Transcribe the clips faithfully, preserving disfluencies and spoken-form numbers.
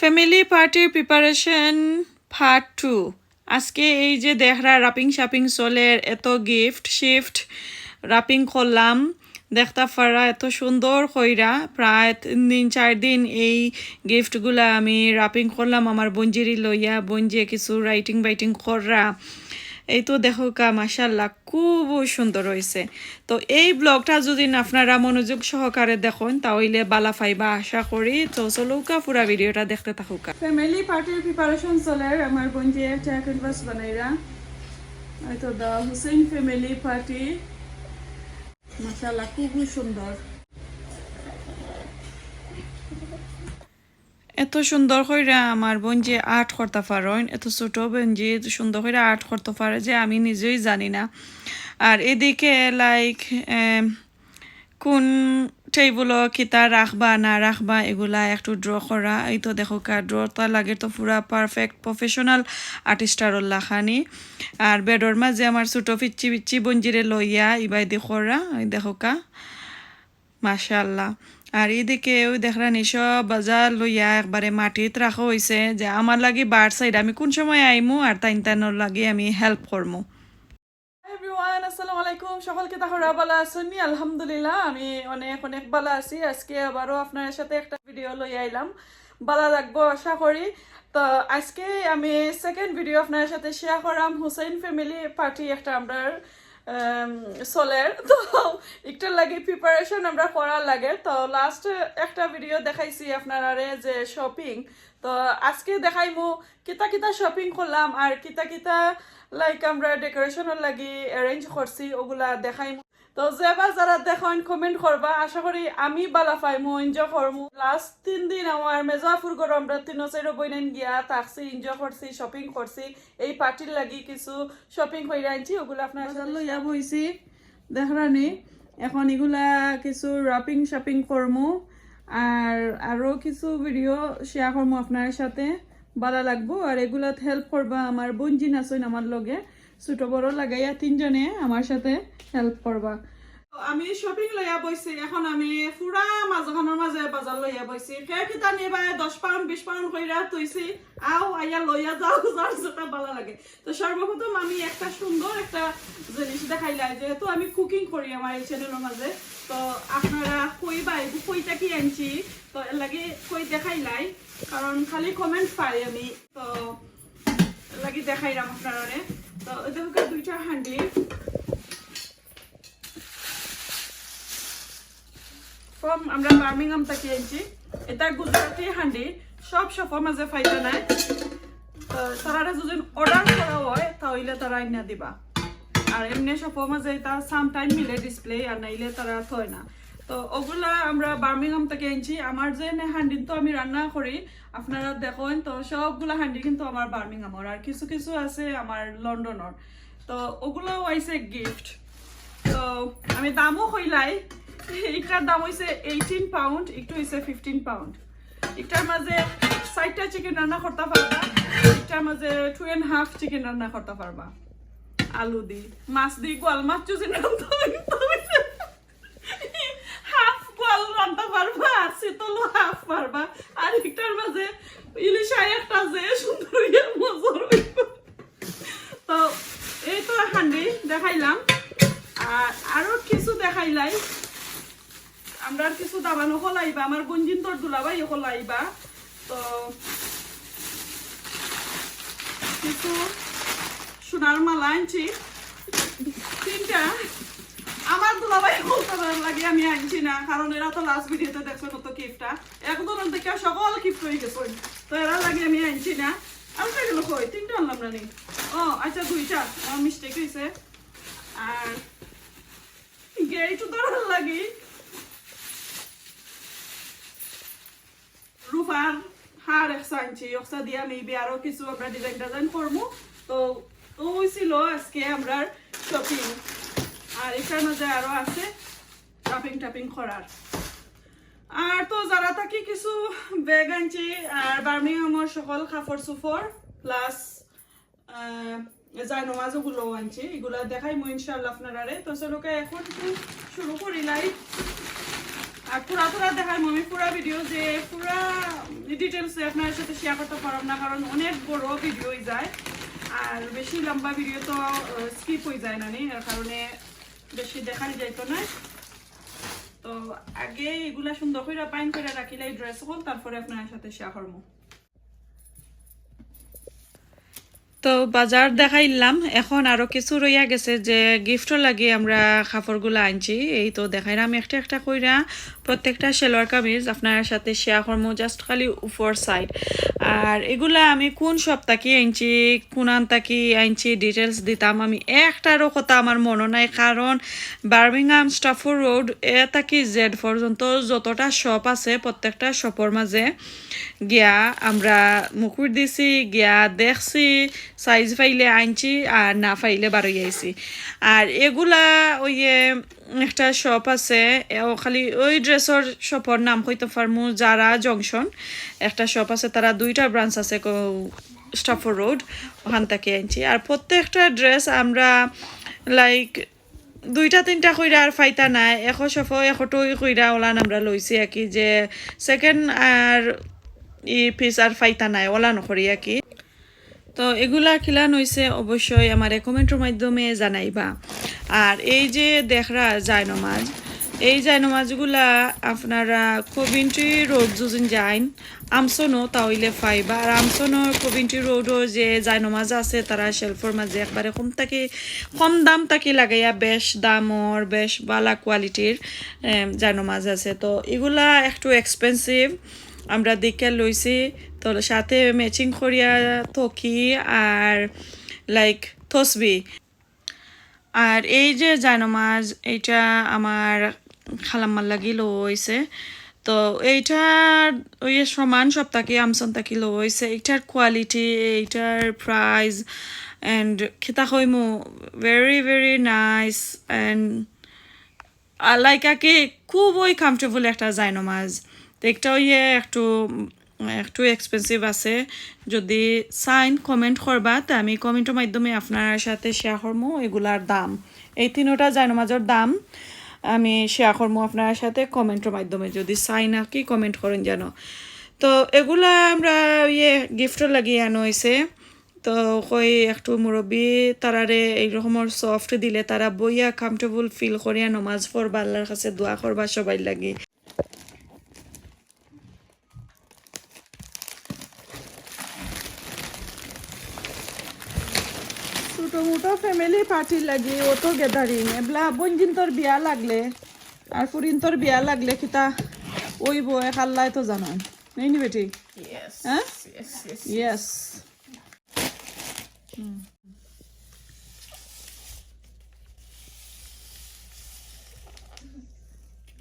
ফ্যামিলি পার্টির preparation part two. আজকে এই যে দেখরা, র্যাপিং শ্যাপিং চলের, এত গিফট শিফট র্যাপিং করলাম। দেখতা পাররা এত সুন্দর কইরা, প্রায় তিন দিন চার দিন এই গিফটগুলা আমি র্যাপিং করলাম আমার বঞ্জিরে লইয়া। বঞ্জিয়ে কিছু রাইটিং বাইটিং কররা, এই তো দেখউক্কা, মাশাআল্লাহ, খুব সুন্দর অইছে। তো এই ব্লগটা যদি আপনারা মনোযোগ সহকারে দেখইন, তা অইলে বালা পাইবা আশা করি। তো চলউক্কা, পুরা ভিডিওটা দেখতে থাকউক্কা। ফ্যামিলি পার্টির প্রিপারেশন চলের, আমার বঞ্জিয়ে চা ক্যানভাস বানাইরা। এই তো দা হুসেন ফ্যামিলি পার্টি, মাশাআল্লাহ, খুবই সুন্দর। এত সুন্দর কইরা আমার বঞ্জিয়ে আর্ট করতা পারইন, এত ছোট বঞ্জিয়ে এত সুন্দর কইরা আর্ট করতা পারে যে আমি নিজেই জানি না। আর এদিকে, লাইক, কোন টেবুলো কিতা রাখবা না রাখবা, এগুলা একটু ড্র করা। এই তো দেখউক্কা, ড্রটা লাগে তো পুরা পারফেক্ট প্রফেশনাল আর্টিস্টারর লাখানি। আর বেডর মাঝে আমার ছোট পিচ্চি পিচ্চি বঞ্জিরে লইয়া ইবায়দি করা, এই দেখউক্কা। মাশাআল্লাহ। আর এদিকে ওই দেখরা নি সব বাজার লইয়া একবারে মাটিত রাখা অইছে, যে আমার লাগি বার সাইড, আমি কোন সময় আইমু আর তাইন তাইনর লাগি আমি হেল্প করমু। এভরিওয়ান, আসসালামু আলাইকুম। সকল কিতা কররা, বালা আছইন নি? আলহামদুলিল্লাহ, আমি অনেক অনেক বালা আছি। আজকে আবারও আপনারার সাথে একটা ভিডিও লইয়া আইলাম, বালা লাগবো আশা করি। তো আজকে আমি সেকেন্ড ভিডিও আপনারার সাথে শেয়ার করাম। হুসেন ফ্যামিলি পার্টি একটা আমরার চলের, তো একটার লাগি প্রিপারেশন আমরা করার লাগে। তো লাস্ট একটা ভিডিও দেখাইছি আপনারারে যে শপিং, তো আজকে দেখাইমু কিতা কিতা শপিং করলাম আর কিতা কিতা, লাইক, আমরা ডেকোরেশনর লাগি অ্যারেঞ্জ করছি, ওগুলা দেখাইমু। তো যে বা যারা দেখইন, কমেন্ট করবা, আশা করি আমি বালা পাইমু, এনজয় করমু। লাস্ট তিন দিন আমার মেজাফুর ঘরো আমরা তিন চাইরো বইনাইন গিয়া থাকছি, এনজয় করছি, শপিং করছি। এই পার্টির লাগি কিছু শপিং কইরা আনছি, ওগুলা আপনারার সাথে লইয়া বইছি, দেখরা নি। এখন এগুলা কিছু র্যাপিং শ্যাপিং করমু, আর আরো কিছু ভিডিও শেয়ার করমু আপনারার সাথে, বালা লাগবো। আর এগুলাত হেল্প করবা আমার বঞ্জিন আছইন আমার লগে, ছোট বড় লাগাইয়া তিনজনে আমার সাথে হেল্প করবা। তো আমি শপিং লইয়া বইছি, এখন আমি পুরা মাঝখানর মাঝে বাজার লইয়া বইছি। কে কিতা নিবায়, দশ পাউন্ড বিশ পাউন্ড কইরা থইছি, আও আইয়া লইয়া যাও, যার যেটা বালা লাগে। তো সর্বপ্রথম আমি একটা সুন্দর একটা জিনিস দেখাইলাই, যেহেতু আমি কুকিং করি আমার এই চ্যানেলর মাঝে, তো আপনারা কইবা এগু কই থাকি আনছি, তো এর লাগি কই দেখাইলাই, কারণ খালি কমেন্ট পাই আমি, তো এর লাগি দেখাইলাম আপনারারে। তো এই দেখো দুইটা হান্ডি, ফ্রম আমরা বার্মিংহাম থাকি আনছি। এটা গুজরাটি হান্ডি, সব শপর মাঝে পাইতা নায়। তো তারারে যদি অর্ডার করা হয়, তাহলে তারা আইনা দিবা। আর এমনি শপর মাঝে এটা সাম টাইম মিলে ডিসপ্লে, আর নাইলে তারা থয় না। তো ওগুলা আমরা বার্মিংহাম থাকি আনছি। আমার যে এনে হান্ডি তো আমি রান্না করি, আপনারা দেখইন, তো সবগুলা হান্ডি কিন্তু আমার বার্মিংহামর, আর কিছু কিছু আছে আমার লন্ডনর। তো ওগুলাও আইছে গিফট। তো আমি দামও কইলাই, একটার দাম অইছে এইটিন পাউন্ড, একটু অইছে ফিফটিন পাউন্ড। একটার মাঝে চাইরটা চিকেন রান্না করতা পারবা, একটার মাঝে টু অ্যান্ড হাফ চিকেন রান্না করতা পারবা, আলু দি, মাছ দি, গোয়াল মাছ যদি রান্ধতা অয়, হাফ গোয়াল রান্ধতা পারবা, আর শীতলও হাফ পারবা। আর একটার মাঝে ইলিশ আই একটা যে সুন্দর ইয়া মজা অইবো। তো এই তো হান্ডি দেখাইলাম, আর আরো কিছু দেখাইলাই। আমরার কিছু দামান অকল আইবা, আমার বঞ্জিন্তর দুলাভাই অকল আইবা। তো কিছু সোনার মালা আনছি তিনটা। আমার দুলাভাই অকলর লাগি আমি আনছি না, কারণ এরা তো লাস্ট ভিডিওতে দেখছো কত গিফটটা। একদম দেখে সকল গিফট অই গেছে, তো এরার লাগি আমি আনছি না। আর কয়গুলো কই? তিনটা আনলাম না নি? ও আচ্ছা, দুইটা। আমার মিস্টেক অইছে। আর গেট ধরার লাগি রূপার হার একটা আনছি, একটা দিয়া maybe আরো কিছু আমরা ডিজাইন ডিজাইন করমু। তো ওই ছিল আজকে আমরার শপিং। আর এটার মাঝে আরো আছে শপিং টপিং করার। আর তো যারা থাকি কিছু ব্যাগ আনছি, আর বার্মিংহামর সকল কাপড় চোপড় প্লাস আহ, জায়নামাজ ওগুলোও আনছি, এগুলা দেখাইমু ইনশাআল্লাহ আপনারারে। তো চলো কে এখন একটু শুরু করি লাইভ। আর পুরা পুরা দেখাইমু আমি পুরা ভিডিও, যে পুরা ডিটেলসে আপনার সাথে শেয়ার করতে পারলাম না, কারণ অনেক বড় ভিডিও হয়ে যায়। আর বেশি লম্বা ভিডিও তো স্কিপ হয়ে যায় না নি, এর কারণে বেশি দেখানি যাইতো না। তো আগে এগুলা সুন্দর করে বাইন্ড করে রাখিলাই ড্রেস হল, তারপরে আপনার সাথে শেয়ার করবো। তো বাজার দেখাইলাম, এখন আরো কিছু রইয়া গেছে যে গিফটও লাগি আমরা কাপড়গুলা আনছি। এই তো দেখাইলাম একটা একটা কইরা, প্রত্যেকটা সেলোয়ার কামিজ আপনার সাথে শেয়ার করবো, জাস্ট খালি উপর সাইড। আর এগুলা আমি কোন শপ থাকি আনছি, কোনান থাকি আনছি, ডিটেলস দিতাম। আমি একটারও কথা আমার মনে নাই, কারণ বার্মিংহাম স্টাফোর্ড রোড এ থাকি জেড পর্যন্ত যতটা শপ আছে, প্রত্যেকটা শপর মাঝে গিয়া আমরা মুকুট দিছি, গিয়া দেখছি, সাইজ পাইলে আনছি, আর না পাইলে বারই আইছি। আর এগুলা ওই যে একটা শপ আছে, এও খালি ওই ড্রেসর শপর নাম কইতে পারমু, জারা জংশন একটা শপ আছে, তারা দুইটা ব্রাঞ্চ আছে স্টাফোর্ড রোড, ওখান থেকে আনছি। আর প্রত্যেকটা ড্রেস আমরা লাইক দুইটা তিনটা কইরা আর ফাইতা নাই, এখো শপো এখোটই কইরা ওলান আমরা লইছি আর কি, যে সেকেন্ড আর ই পিস আর ফাইতা নাই, ওলান করি আর কি। তো এগুলা কিলান হইছে অবশ্যই আমারে কমেন্টর মাধ্যমে জানাইবা। আর এই যে দেখরা জায়নমাজ, এই জায়নমাজগুলা আপনারা কভিন্ট্রি রোড যুদিন যাইন, আমসনও তা হইলে পাইবা। আর আমসনর কভিন্ট্রি রোডও যে জায়নমাজ আছে, তারা শেলফর মাঝে একবারে কম থাকি কম দাম থাকি লাগাইয়া বেশ দামর, বেশ ভালা কোয়ালিটির জায়নমাজ আছে। তো এগুলা একটু এক্সপেন্সিভ, আমরা দেখে লইছি। তো সাথে ম্যাচিং করিয়া তকি আর লাইক তসবি। আর এই যে জায়নমাজ, এইটা আমার খালাম্মার লাগি লওয়া হইছে। তো এইটা ওই সমান সব থাকি, আমসন থাকি লওয়া হইছে। এইটার কোয়ালিটি, এইটার প্রাইস, অ্যান্ড কিতা কইমু, ভেরি ভেরি নাইস। অ্যান্ড আর লাইক আর কি খুবই কমফোর্টেবল একটা জায়নমাজ। তো একটা ওই একটু একটু এক্সপেন্সিভ আছে। যদি চাইন কমেন্ট করবা, তে আমি কমেন্টর মাধ্যমে আপনার সাথে শেয়ার করবো এগুলার দাম। এই তিনোটা জায়নমাজর দাম আমি শেয়ার করবো আপনার সাথে কমেন্টর মাধ্যমে, যদি চাইন আর কি কমেন্ট করেন যেন। তো এগুলা আমরা ইয়ে গিফটর লাগি আনা হইছে। তো কই একটু মুরব্বি তারারে এই রকমর সফট দিলে তারা বইয়া কমফোর্টেবল ফিল করিয়া নমাজ পড়বা, আল্লাহর কাছে দোয়া করবা সবাই লাগি। ছোট মোটো ফ্যামিলি পার্টি লাগি অত গ্যাদারিং, এবলা বইনজিন্তর বিয়া লাগলে আর ফুরিন্তর বিয়া লাগলে কিতা ওইব এক আল্লায় তো জানো, নেই নি বেটি? Yes. হ্যাঁ? Yes, yes, yes. Yes.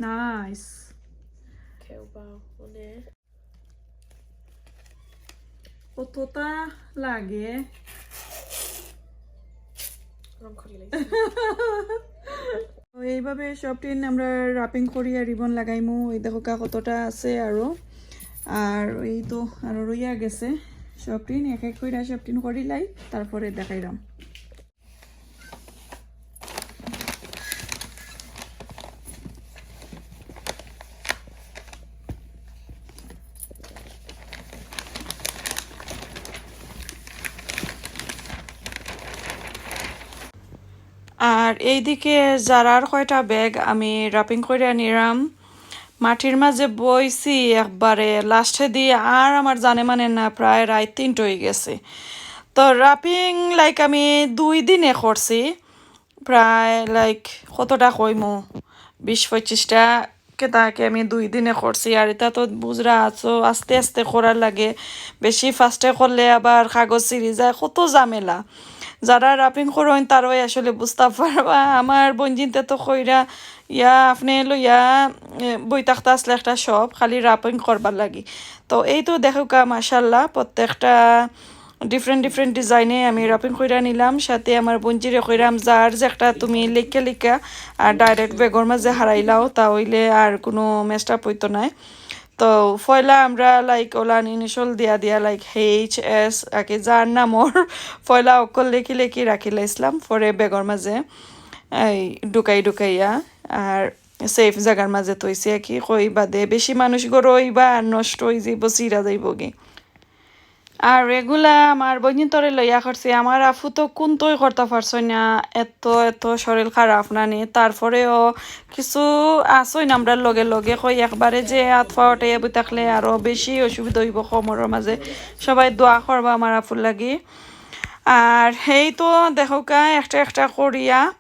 Nice. কেউ বা মানে কতটা লাগে। রং করি লাইছি। তো এইভাবে সবটিন আমরা র্যাপিং করিয়া রিবন লাগাইমু। এই দেখো কা কতটা আছে আরো। আর এই তো আরো রইয়া গেছে সবটিন। এক এক কইরা সবটিন করিলাই, তারপরে দেখাইলাম। আর এইদিকে জারার কয়টা ব্যাগ আমি র্যাপিং করিয়া নিলাম। মাটির মাঝে বইছি একবারে লাস্টে দিয়ে আর আমার জানে মানে না, প্রায় রাইত তিনটা হয়ে গেছে। তো র্যাপিং লাইক আমি দুই দিনে করছি, প্রায় লাইক কতটা কইমু, বিশ পঁচিশটা কেতাকে আমি দুই দিনে করছি। আর এটা তো বুঝরা আছো, আস্তে আস্তে করার লাগে, বেশি ফাস্টে করলে আবার কাগজ ছিঁড়ি যায়, কত ঝামেলা। যারা র্যাপিং করইন তারাই আসলে বুঝতা পারবা। আমার বইনজিন্তে তো কইরা ইয়া আপনে লইয়া বই থাকতা আসলে একটা শপ খালি র্যাপিং করবার লাগি। তো এই তো দেখউক্কা মাশাআল্লাহ প্রত্যেকটা ডিফারেন্ট ডিফারেন্ট ডিজাইনে আমি র্যাপিং কইরা নিলাম। সাথে আমার বইনজিরে কইরাম যার যে একটা তুমি লেখা লেখা আর ডাইরেক্ট ব্যাগর মাঝে হারাইলাও, তা হইলে আর কোনো মেসড আপ হইতো নায়। তো পয়লা আমরা লাইক ওলান ইনিশিয়াল দিয়া দিয়া লাইক এইচ এস আগে যার নামর পয়লা অক্ষর লেখি লেখি রাখিলাইছিলাম, পরে ব্যাগর মাঝে এই ঢুকাই ঢুকাইয়া। আর সেফ জাগার মাঝে থইছি আর কি। কই বাদে বেশি মানুষ গরো অইবা আর নষ্ট অই যাইব, ছিড়া যাইব গি। আর এগুলা আমার বইনতরে লইয়া করছি। আমার আফু তো কুনতই করতা পারছইন না, এত এত শরীর খারাপ নানি। তারপরেও কিছু আছইন আমরার লগে লগে, কই একবারে যে আত পা উঠাইয়া বই থাকলে আরো বেশি অসুবিধা অইব কোমরর মাঝে। সবাই দোয়া করবা আমার আফুর লাগি। আর হেই তো দেখউক্কা একটা একটা করিয়া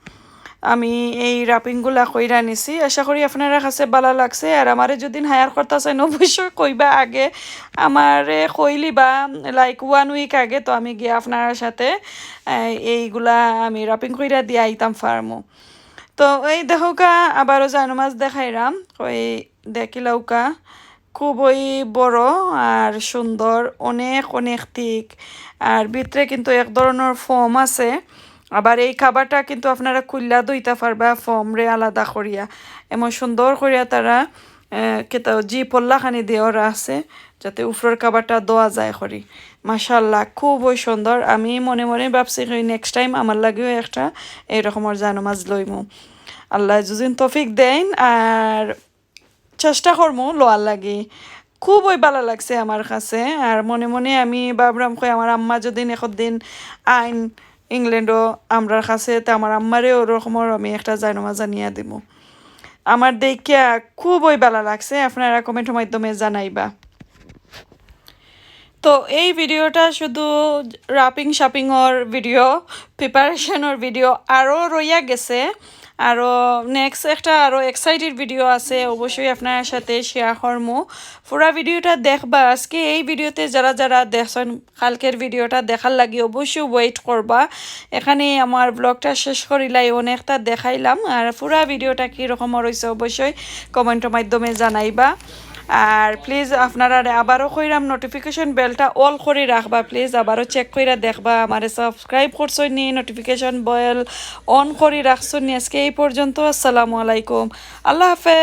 আমি এই wrapping গুলা কইরা নিছি। আশা করি আপনারার কাছে ভালা লাগছে। আর আমারে যদি hire করতা চাইন, অবশ্যই কইবা আগে, আমারে কইলিবা, like, one week আগে, তো আমি গিয়া আপনারার সাথে, আহ, এইগুলা আমি wrapping কইরা দিয়া আইতাম পারমু। তো এই দেখউক্কা, আবারও জায়নমাজ দেখাইরাম, ওই দেখিলাউক্কা, খুবই বড় আর সুন্দর, অনেক অনেক thick। আর ভিতরে কিন্তু এক ধরনর foam আছে। আবার এই cover টা কিন্তু আপনারা খুইল্লা ধইতা পারবা foam রে আলাদা করিয়া। এমন সুন্দর করিয়া তারা, আহ, কিতা zip অর লাখানি দেওরা আছে, যাতে উপরর cover টা ধওয়া যায় করি। মাশাআল্লাহ, খুবই সুন্দর। আমি মনে মনে ভাবছি কই next time আমার লাগিও একটা এই রকমর জায়নমাজ লইমু, আল্লায় যুদি তৌফিক দেইন। আর চেষ্টা করমু লওয়ার লাগি। খুবই ভালা লাগছে আমার কাছে। আর মনে মনে আমি ভাবরাম কই আমার আম্মা যুদি একদিন আইন ইংল্যান্ডও আমরার কাছে, তে আমার আম্মারে ওরকমর আমি একটা জায়নমাজ আনিয়া দিমু। আমার দেখিয়া খুবই ভালা লাগছে, আপনারা comment র মাধ্যমে জানাইবা। তো এই video টা শুধু wrapping shopping or video, preparation or video আরও রইয়া গেছে। আরও next একটা আরও excited video আছে, অবশ্যই আপনারার সাথে share করমু। পুরা video টা দেখবা। আজকে এই video তে যারা যারা দেখছইন, কালকের video টা দেখার লাগি অবশ্যই wait করবা। এখানেই আমার vlog টা শেষ করিলাই, অনেকটা দেখাইলাম। আর পুরা video টা কীরকম রইছে অবশ্যই comment র মাধ্যমে জানাইবা। আর please আপনারারে আবারও কইরাম, notification bell টা all করি রাখবা please, আবারও check কইরা দেখবা। আমারে subscribe করছইন নি, notification bell on করি রাখছইন নি। আজকে এই পর্যন্ত, আসসালামু আলাইকুম, আল্লাহ হাফেজ।